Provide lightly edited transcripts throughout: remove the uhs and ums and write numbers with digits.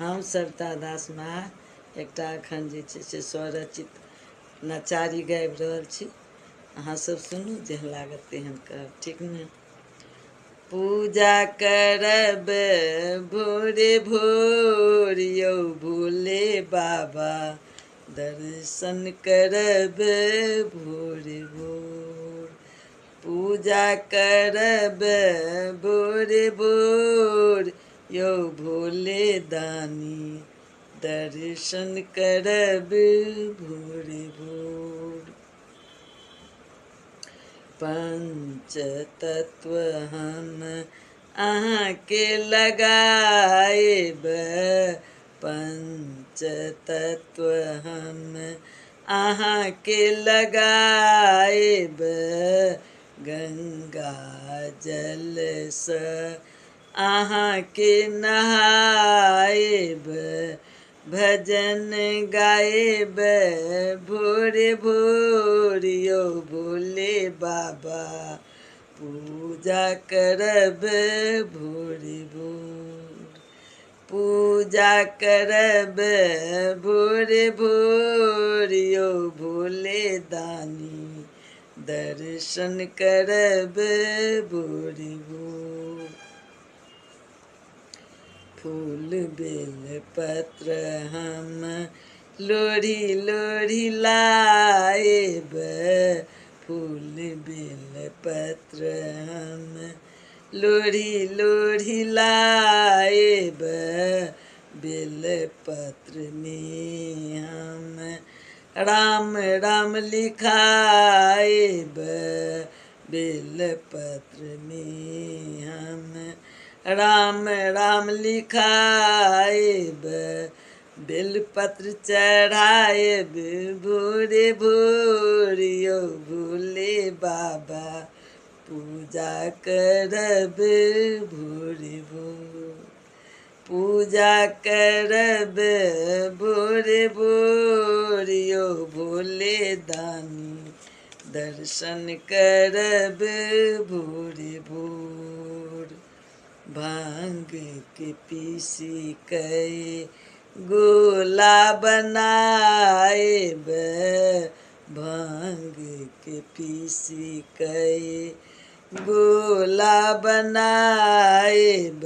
हम सविता दास महा एकटा एखन जे छै से स्वरचित नचारी गाबि रहल छी। अहाँ सब सुनू, जेहन लागत तेहन कहब, ठीक ने? पूजा करब भोरे भोर यौ भोले बाबा, दर्शन करब भोरे भोर। पूजा करब भोरे भोर यौ भोले दानी, दर्शन करब भोरे भोर। पंच तत्व हम अहाँके लगाएब, पंच तत्व हम अहाँके लगाएब। गंगा जलसँ अहाँके नहाएब, भजन गाएब भोरे भोर यौ भोले बाबा, पूजा करब भोरे भोर। पूजा करब भोरे भोर यौ भोले दानी, दर्शन करब भोरे भोर। फूल बेल पत्र हम लोढ़ी लोढ़ी लाएब, फूल बेल पत्र हम लोढ़ी लोढ़ी लाएब। बेल पत्र में हम राम राम लिखाएब, बेल पत्र में हम राम राम लिखाएब। बेलपत्र चढ़ाएब भोरे भोर यौ भोले बाबा, पूजा करब भोरे भोर। पूजा करब भोरे भोर यौ भोले दानी, दर्शन करब भोरे भोर। भांग के पीसी के गोला बनाएब, भांग के पीसी के गोला बनाएब।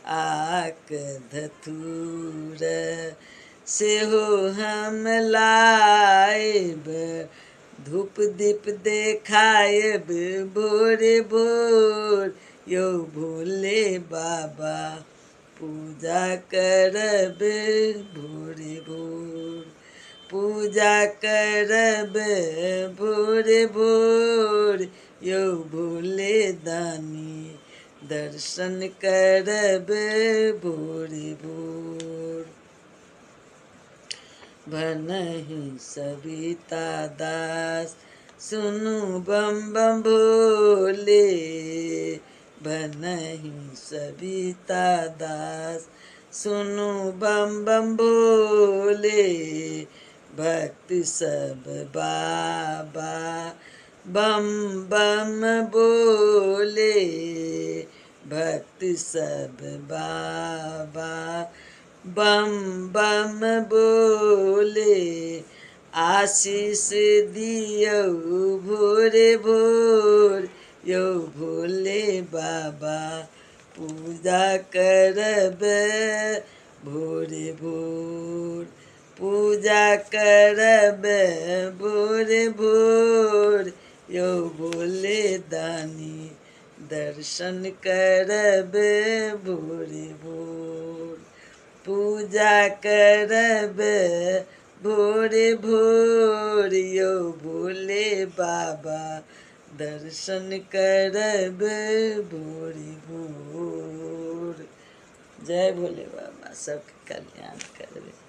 आक धतूर सेहो हम लाएब, धूप दीप देखाएब भोरे भोर यौ भोले बाबा, पूजा करब भोरे भोर। पूजा करब भोरे भोर यौ भोले दानी, दर्शन करब भोरे भोर। भनहि सविता दास सुनु बम बम भोले, भनहि सविता दास सुनु बम बम भोले। भक्त सब बाबा बम बम बोले, भक्त सब बाबा बम बम बोले। आशीष दियौ भोरे भोर यौ भोले बाबा, पूजा करब भोरे भोर। पूजा करब भोरे भोर यौ भोले दानी, दर्शन करब भोरे भोर। पूजा करब भोरे भोर यौ भोले बाबा, दर्शन करब भोरे भोर। जय भोले बाबा, सबके कल्याण करबे।